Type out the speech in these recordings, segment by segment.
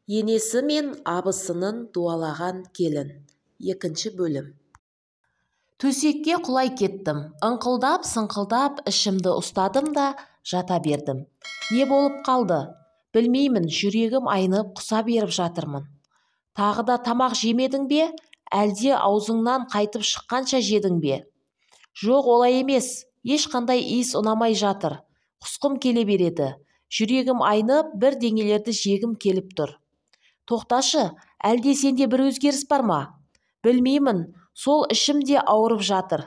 Енесі мен абысынын дуалаған келін. Екінші бөлім. Төсекке құлай кеттім. Ыңқылдап, сыңқылдап ішімді ұстадым да жата бердім. Не болып қалды? Білмеймін, жүрегім айнып құса беріп жатырмын. Тағы да тамақ жемедің бе? Әлде аузыңнан қайтып шыққанша жедің бе? Жоқ, олай емес. Ешқандай иіс ұнамай жатыр. Құсқым келе береді. Жүрегім айнып, бір деңелерді жегім келіп тұр. Тоқташы, әлде сенде бір өзгеріс бар ма? Білмеймін, сол ішім де ауырып жатыр.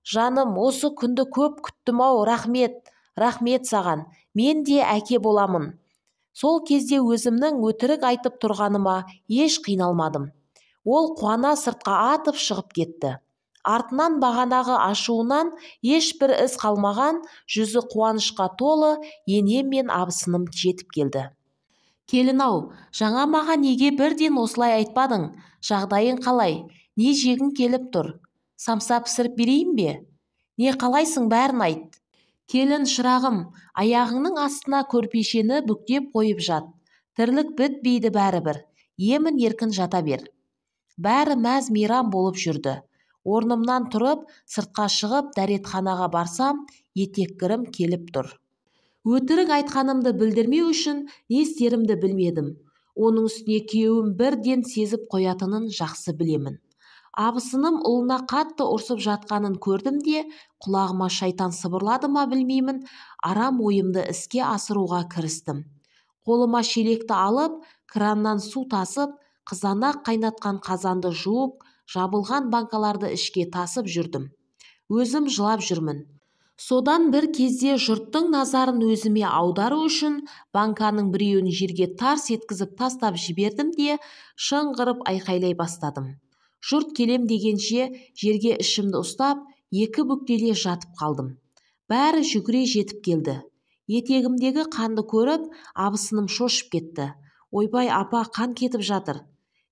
Жаным, осы күнді көп күттім-ау, рахмет, рахмет саған. Мен де әке боламын. Сол кезде өзімнің өтірік айтып тұрғаныма еш қиналмадым. Ол қуана сыртқа атып шығып кетті. Артынан бағанағы ашуынан ешбір із қалмаған, жүзі қуанышқа толы енем мен абысыным жетіп келді. Келін-ау, жаңа маған неге бірден осылай айтпадың? Жағдайың қалай? Не жегің келіп тұр? Самса пісіріп берейін бе? Не қалайсың, бәрін айт. Келін шырағым, аяғыңның астына көрпешені бүктеп қойып жат. Тірлік бітпейді бәрібір. Емін еркін жата бер. Бәрі мәз мейрам болып жүрді. Орнымнан тұрып, сыртқа шығып, дәретханаға барсам, етеккірім келіп тұр. Өтірік айтқанымды білдірмеу үшін не істерімді білмедім. Оның үстіне күйеуім бірден сезіп қоятынын жақсы білемін. Абысыным ұлына қатты ұрсып жатқанын көрдім де, құлағыма шайтан сыбырлады ма білмеймін, арам ойымды іске асыруға кірістім. Қолыма шелекті алып, краннан су тасып, қызанақ қайнатқан қазанды жуып, жабылған банкаларды ішке тасып жүрдім. Өзім жылап жүрмін. Содан бір кезде жұрттың назарын өзіме аудару үшін банканың біреуін жерге тарс еткізіп тастап жібердім де, шыңғырып айқайлай бастадым. Жұрт келем дегенше жерге ішімді ұстап, екі бүктеле жатып қалдым. Бәрі жүгіре жетіп келді. Етегімдегі қанды көріп, абысыным шошып кетті. Ойбай, апа, қан кетіп жатыр.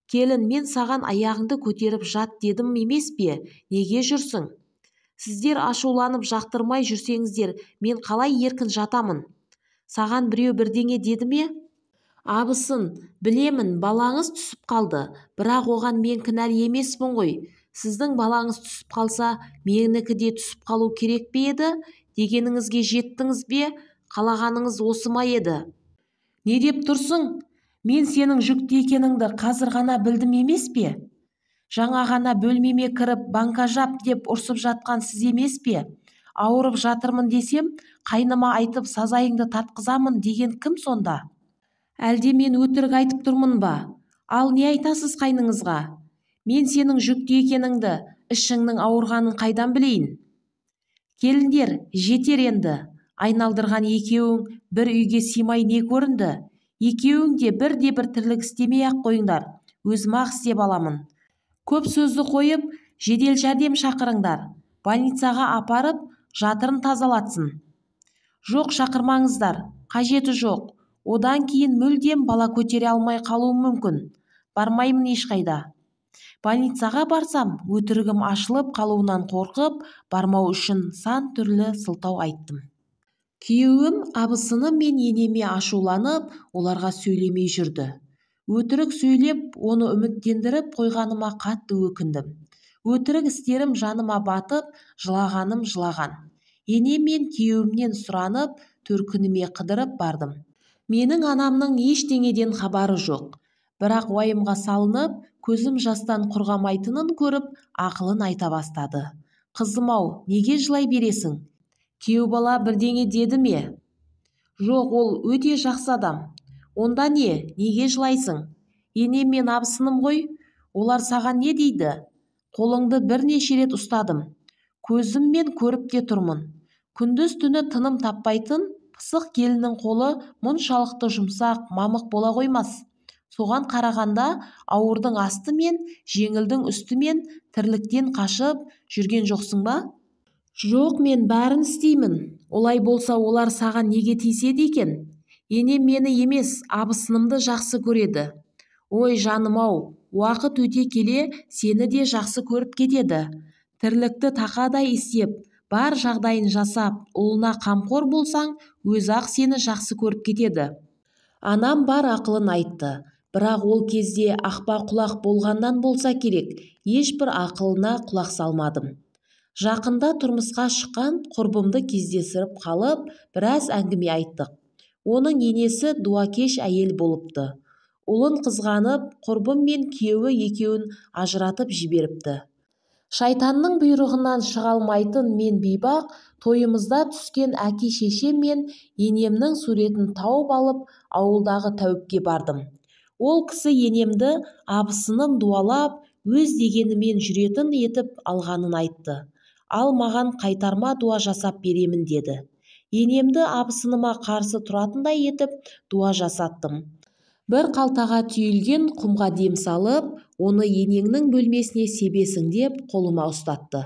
Келін, мен саған аяғыңды көтеріп жат дедім емес пе? Неге жүрсің? Сіздер ашуланып жақтырмай жүрсеңіздер, мен қалай еркін жатамын? Саған біреу бірдеңе деді ме? Абысын, білемін, балаңыз түсіп қалды, бірақ оған мен кінәлі емеспін ғой. Сіздің балаңыз түсіп қалса, менікі де түсіп қалу керек пе еді? Дегеніңізге жеттіңіз бе? Қалағаныңыз осы ма еді? Не деп тұрсың? Мен сенің жүкті екеніңді қазір ғана білдім емес пе? Жаңа ғана бөлмеме кіріп банка жап деп ұрсып жатқан сіз емес пе? Ауырып жатырмын десем, қайныма айтып сазайыңды тартқызамын деген кім сонда? Әлде мен өтірік айтып тұрмын ба? Ал не айтасыз қайныңызға? Мен сенің жүкті екеніңді, ішіңнің ауырғанын қайдан білейін? Келіндер, жетер енді. Айналдырған екеуің бір үйге сыймай не көрінді? Екеуің де бірде-бір тірлік істемей-ақ қойыңдар. Өзім-ақ істеп аламын. Көп сөзді қойып, жедел жәрдем шақырыңдар. Больницаға апарып, жатырын тазалатсын. Жоқ, шақырмаңыздар, қажеті жоқ. Одан кейін мүлдем бала көтере алмай қалуым мүмкін. Бармаймын ешқайда. Больницаға барсам, өтірігім ашылып қалуынан қорқып, бармау үшін сан түрлі сылтау айттым. Күйеуім абысыным мен енеме ашуланып, оларға сөйлемей жүрді. Өтірік сөйлеп, оны үміттендіріп қойғаныма қатты өкіндім. Өтірік істерім жаныма батып, жылағаным жылаған. Енем мен күйеуімнен сұранып, төркініме қыдырып бардым. Менің анамның ештеңеден хабары жоқ. Бірақ уайымға салынып, көзім жастан құрғамайтынын көріп, ақылын айта бастады. Қызым-ау, неге жылай бересің? Күйеу бала бірдеңе деді ме? Жоқ, ол өте жақсы адам. Онда не, неге жылайсың? Енем мен абысыным ғой, олар саған не дейді? Қолыңды бірнеше рет ұстадым. Көзіммен көріп те тұрмын. Күндіз түні тыным таппайтын пысық келіннің қолы мұншалықты жұмсақ, мамық бола қоймас. Соған қарағанда ауырдың асты мен жеңілдің үсті мен тірліктен қашып жүрген жоқсың ба? Жоқ, мен бәрін істеймін. Олай болса, олар саған неге тиіседі екен? Енем мені емес, абысынымды жақсы көреді. Ой, жаным-ау, уақыт өте келе сені де жақсы көріп кетеді. Тірлікті тақадай істеп, бар жағдайын жасап, ұлына қамқор болсаң, өзі-ақ сені жақсы көріп кетеді. Анам бар ақылын айтты. Бірақ ол кезде ақпа құлақ болғаннан болса керек, ешбір ақылына құлақ салмадым. Жақында тұрмысқа шыққан құрбымды кездестіріп қалып, біраз әңгіме айттық. Оның енесі дуакеш әйел болыпты. Ұлын қызғанып, құрбым мен күйеуі екеуін ажыратып жіберіпті. Шайтанның бұйрығынан шыға алмайтын мен бейбақ тойымызда түскен әке-шешем мен енемнің суретін тауып алып, ауылдағы тәуіпке бардым. Ол кісі енемді абысыным дуалап, өз дегенімен жүретін етіп алғанын айтты. Ал маған қайтарма дуа жасап беремін деді. Енемді абысыныма қарсы тұратындай етіп дуа жасаттым. Бір қалтаға түйілген құмға дем салып, оны енеңнің бөлмесіне себесің деп қолыма ұстатты.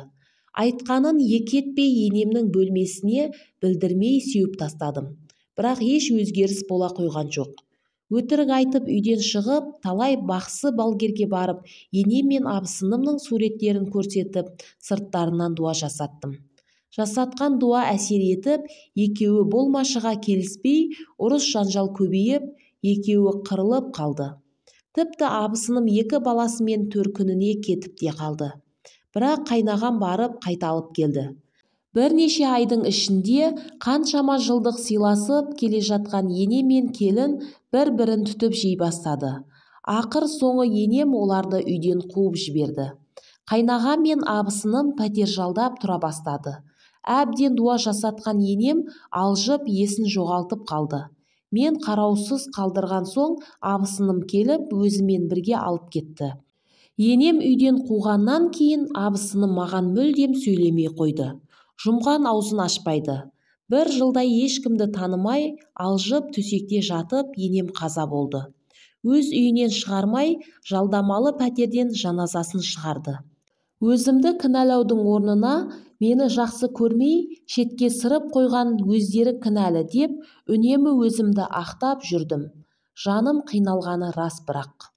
Айтқанын екі етпей енемнің бөлмесіне білдірмей сеуіп тастадым. Бірақ еш өзгеріс бола қойған жоқ. Өтірік айтып үйден шығып, талай бақсы балгерге барып, енем мен абысынымның суреттерін көрсетіп, сырттарынан дуа жасаттым. Жасатқан дуа әсер етіп, екеуі болмашыға келіспей, ұрыс-жанжал көбейіп, екеуі қырылып қалды. Тіпті абысыным екі баласымен төркініне кетіп те қалды. Бірақ қайнағам барып қайта алып келді. Бірнеше айдың ішінде қаншама жылдық сыйласып келе жатқан ене мен келін бір-бірін түтіп жей бастады. Ақыр соңы енем оларды үйден қуып жіберді. Қайнағам мен абысыным пәтер жалдап тұра бастады. Әбден дуа жасатқан енем алжып есін жоғалтып қалды. Мен қараусыз қалдырған соң абысыным келіп өзімен бірге алып кетті. Енем үйден қуғаннан кейін абысыным маған мүлдем сөйлемей қойды. Жұмған аузын ашпайды. Бір жылдай ешкімді танымай, алжып төсекте жатып енем қаза болды. Өз үйінен шығармай, жалдамалы пәтерден жаназасын шығарды. Өзімді кінәлаудың орнына мені жақсы көрмей, шетке сырып қойған өздері кінәлі деп, үнемі өзімді ақтап жүрдім. Жаным қиналғаны рас бірақ.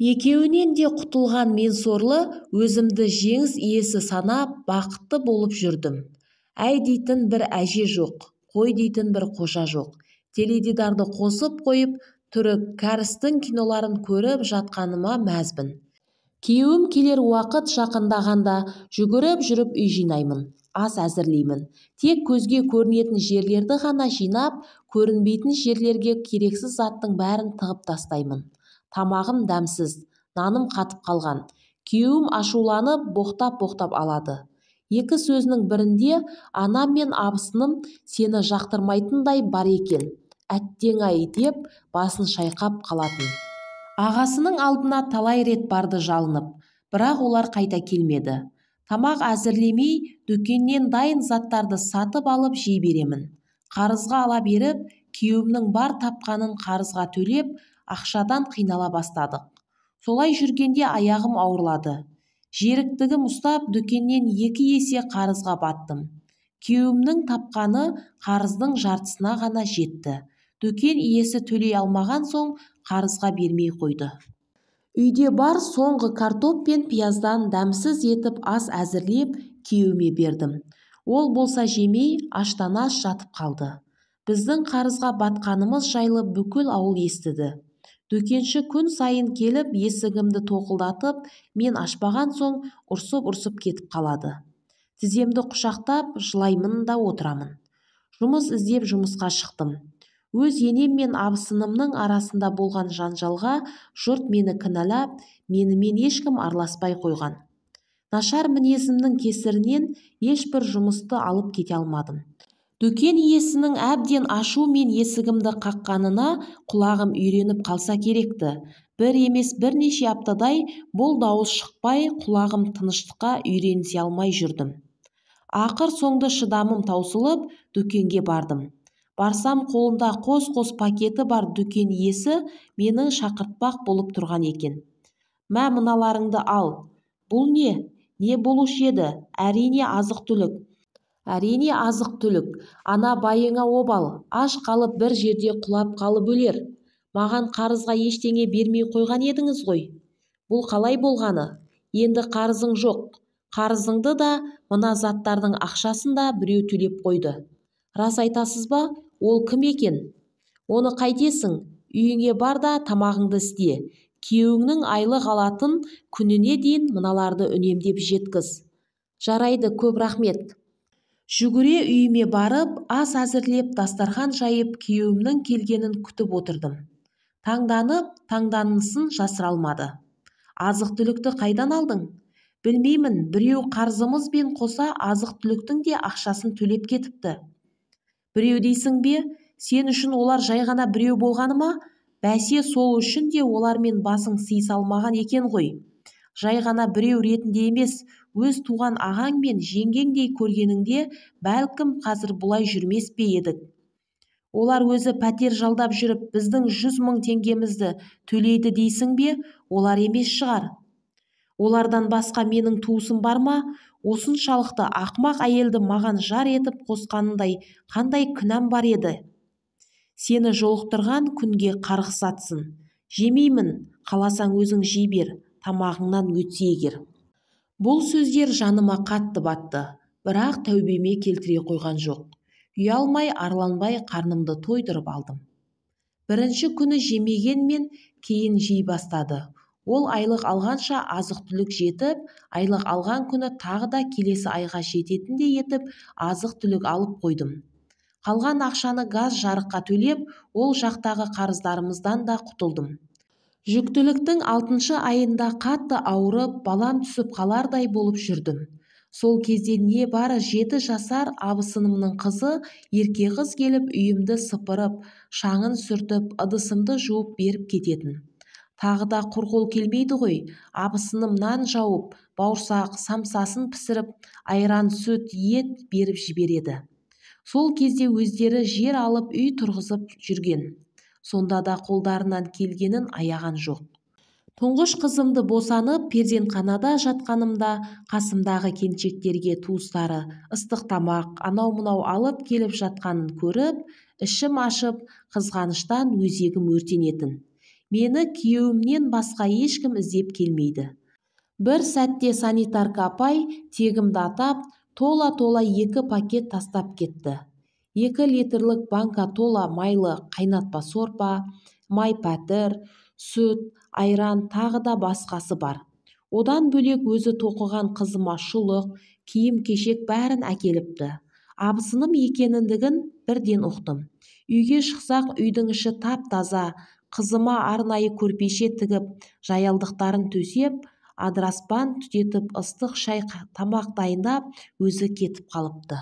Екеуінен де құтылған мен сорлы өзімді жеңіс иесі санап, бақытты болып жүрдім. Әй дейтін бір әже жоқ, қой дейтін бір қожа жоқ. Теледидарды қосып қойып, түрік, кәрістің киноларын көріп жатқаныма мәзбін. Күйеуім келер уақыт жақындағанда жүгіріп жүріп үй жинаймын, ас әзірлеймін. Тек көзге көрінетін жерлерді ғана жинап, көрінбейтін жерлерге керексіз заттың бәрін тығып тастаймын. Тамағым дәмсіз, наным қатып қалған. Күйеуім ашуланып, боқтап-боқтап алады. Екі сөзінің бірінде анам мен абысыным сені жақтырмайтындай бар екен, әттең-ай деп басын шайқап қалатын. Ағасының алдына талай рет барды жалынып, бірақ олар қайта келмеді. Тамақ әзірлемей, дүкеннен дайын заттарды сатып алып жей беремін. Қарызға ала беріп, күйеуімнің бар тапқанын қарызға төлеп, ақшадан қинала бастадық. Солай жүргенде аяғым ауырлады. Жеріктігім ұстап, дүкеннен 2 есе қарызға баттым. Күйеуімнің тапқаны қарыздың жартысына ғана жетті. Дүкен иесі төлей алмаған соң қарызға бермей қойды. Үйде бар соңғы картоп пен пияздан дәмсіз етіп ас әзірлеп күйеуіме бердім. Ол болса жемей, аштан-аш жатып қалды. Біздің қарызға батқанымыз жайлы бүкіл ауыл естіді. Дүкенші күн сайын келіп, есігімді тоқылдатып, мен ашпаған соң ұрсып-ұрсып кетіп қалады. Тіземді құшақтап, жылаймын да отырамын. Жұмыс іздеп жұмысқа шықтым. Өз енем мен абысынымның арасында болған жанжалға жұрт мені кінәлап, менімен ешкім араласпай қойған. Нашар мінезімнің кесірінен ешбір жұмысты алып кете алмадым. Дүкен иесінің әбден ашумен есігімді қаққанына құлағым үйреніп қалса керекті. Бір емес бірнеше аптадай бұл дауыс шықпай, құлағым тыныштыққа үйренісе алмай жүрдім. Ақыр соңды шыдамым таусылып, дүкенге бардым. Барсам қолында қос-қос пакеті бар дүкен иесі мені шақыртпақ болып тұрған екен. Мә, мыналарыңды ал. Бұл не? Не болушы еді? Әрине азық-түлік. Әрине азық-түлік. Ана байыңа обал, аш қалып бір жерде құлап қалып өлер. Маған қарызға ештеңе бермей қойған едіңіз ғой. Бұл қалай болғаны? Енді қарызың жоқ. Қарызыңды да, мына заттардың ақшасын да біреу төлеп қойды. Рас айтасыз ба? Ол кім екен? Оны қайтесің? Үйіңе бар да тамағыңды істе. Күйеуіңнің айлық алатын күніне дейін мыналарды үнемдеп жеткіз. Жарайды, көп рахмет. Жүгіре үйіме барып, ас әзірлеп, дастархан жайып, күйеуімнің келгенін күтіп отырдым. Таңданып, таңданысын жасыра алмады. Азық-түлікті қайдан алдың? Білмеймін, біреу қарызымызбен қоса азық-түліктің де ақшасын төлеп кетіпті. Біреу дейсің бе? Сен үшін олар жай ғана біреу болғаны ма? Бәсе, сол үшін де олармен басың сыйыса алмаған екен ғой. Жай ғана біреу ретінде емес, өз туған ағаң мен жеңгеңдей көргеніңде бәлкім қазір бұлай жүрмес пе едік? Олар өзі пәтер жалдап жүріп, біздің 100 000 теңгемізді төлейді дейсің бе? Олар емес шығар. Олардан басқа менің туысым бар ма? Осыншалықты ақмақ әйелді маған жар етіп қосқанындай қандай күнәм бар еді? Сені жолықтырған күнге қарғыс атсын. Жемеймін, қаласаң өзің жей бер, тамағыңнан өтсе егер. Бұл сөздер жаныма қатты батты, бірақ тәубеме келтіре қойған жоқ. Ұялмай, арланбай қарнымды тойдырып алдым. Бірінші күні жемегенмен кейін жей бастады. Ол айлық алғанша азық-түлік жетіп, айлық алған күні тағы да келесі айға жететіндей етіп азық-түлік алып қойдым. Қалған ақшаны газ жарыққа төлеп, ол жақтағы қарыздарымыздан да құтылдым. Жүктіліктің 6-шы айында қатты ауырып, балам түсіп қалардай болып жүрдім. Сол кезде не бары 7 жасар абысынымның қызы ерке қыз келіп үйімді сыпырып, шаңын сүртіп, ыдысымды жуып беріп кететін. Тағы да құр қол келмейді ғой, абысыным нан жауып, бауырсақ, самсасын пісіріп, айран, сүт, ет беріп жібереді. Сол кезде өздері жер алып үй тұрғызып жүрген. Сонда да қолдарынан келгенін аяған жоқ. Тұңғыш қызымды босанып, перзентханада жатқанымда қасымдағы келіншектерге туыстары ыстық тамақ, анау-мынау алып келіп жатқанын көріп, ішім ашып, қызғаныштан өзегім өртенетін. Мені күйеуімнен басқа ешкім іздеп келмейді. Бір сәтте санитарка апай тегімді атап, тола-тола 2 пакет тастап кетті. 2 литрлік банка тола майлы қайнатпа сорпа, май пәтір, сүт, айран тағы да басқасы бар. Одан бөлек өзі тоқыған қызыма шұлық, киім-кешек бәрін әкеліпті. Абысыным екеніндігін бірден ұқтым. Үйге шықсақ, үйдің іші тап-таза, қызыма арнайы көрпеше тігіп, жаялдықтарын төсеп, адыраспан түтетіп, ыстық шай тамақ дайындап, өзі кетіп қалыпты.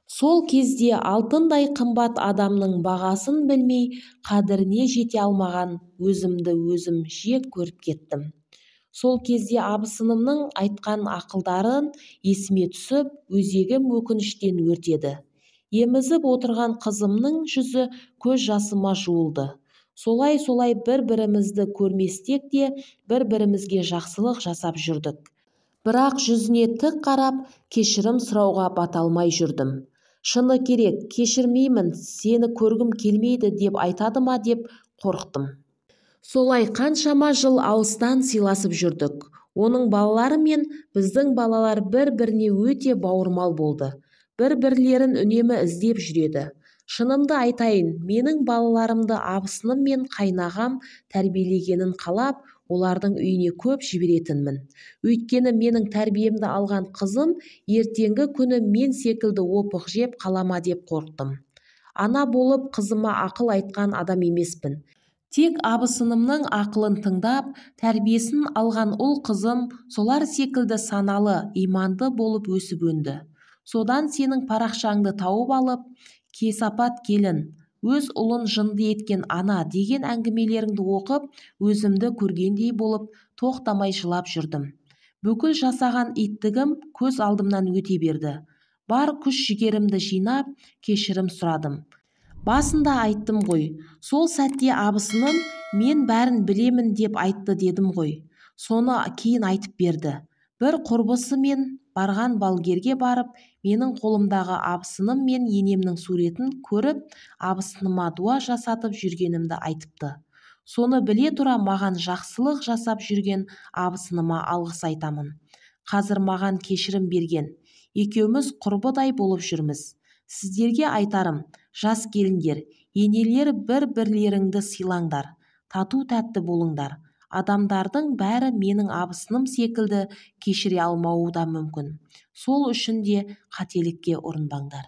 Сол кезде алтындай қымбат адамның бағасын білмей, қадіріне жете алмаған өзімді өзім жек көріп кеттім. Сол кезде абысынымның айтқан ақылдарын есіме түсіп, өзегім өкініштен өртеді. Емізіп отырған қызымның жүзі көз жасыма жуылды. Солай-солай бір-бірімізді көрместек те бір-бірімізге жақсылық жасап жүрдік. Бірақ жүзіне тік қарап, кешірім сұрауға бата алмай жүрдім. Шыны керек, кешірмеймін, сені көргім келмейді деп айтады ма деп қорықтым. Солай қаншама жыл алыстан сыйласып жүрдік. Оның балалары мен біздің балалар бір-біріне өте бауырмал болды. Бір-бірлерін үнемі іздеп жүреді. Шынымды айтайын, менің балаларымды абысыным мен қайнағам тәрбиелегенін қалап, олардың үйіне көп жіберетінмін. Өйткені менің тәрбиемді алған қызым ертеңгі күні мен секілді опық жеп қалама деп қорықтым. Ана болып қызыма ақыл айтқан адам емеспін. Тек абысынымның ақылын тыңдап, тәрбиесін алған ұл қызым солар секілді саналы, иманды болып өсіп өнді. Содан сенің парақшаңды тауып алып, кесапат келін, өз ұлын жынды еткен ана деген әңгімелеріңді оқып, өзімді көргендей болып, тоқтамай жылап жүрдім. Бүкіл жасаған иттігім көз алдымнан өте берді. Бар күш жігерімді жинап, кешірім сұрадым. Басында айттым ғой, сол сәтте абысыным мен бәрін білемін деп айтты дедім ғой. Соны кейін айтып берді. Бір құрбысымен барған балгерге барып, менің қолымдағы абысыным мен енемнің суретін көріп, абысыныма дуа жасатып жүргенімді айтыпты. Соны біле тұра маған жақсылық жасап жүрген абысыныма алғыс айтамын. Қазір маған кешірім берген. Екеуміз құрбыдай болып жүрміз. Сіздерге айтарым, жас келіндер, Енелер, бір-бірлеріңді сыйлаңдар, тату-тәтті болыңдар. Адамдардың бәрі менің абысыным секілді кешіре алмауы да мүмкін. Сол үшін де қателікке ұрынбаңдар.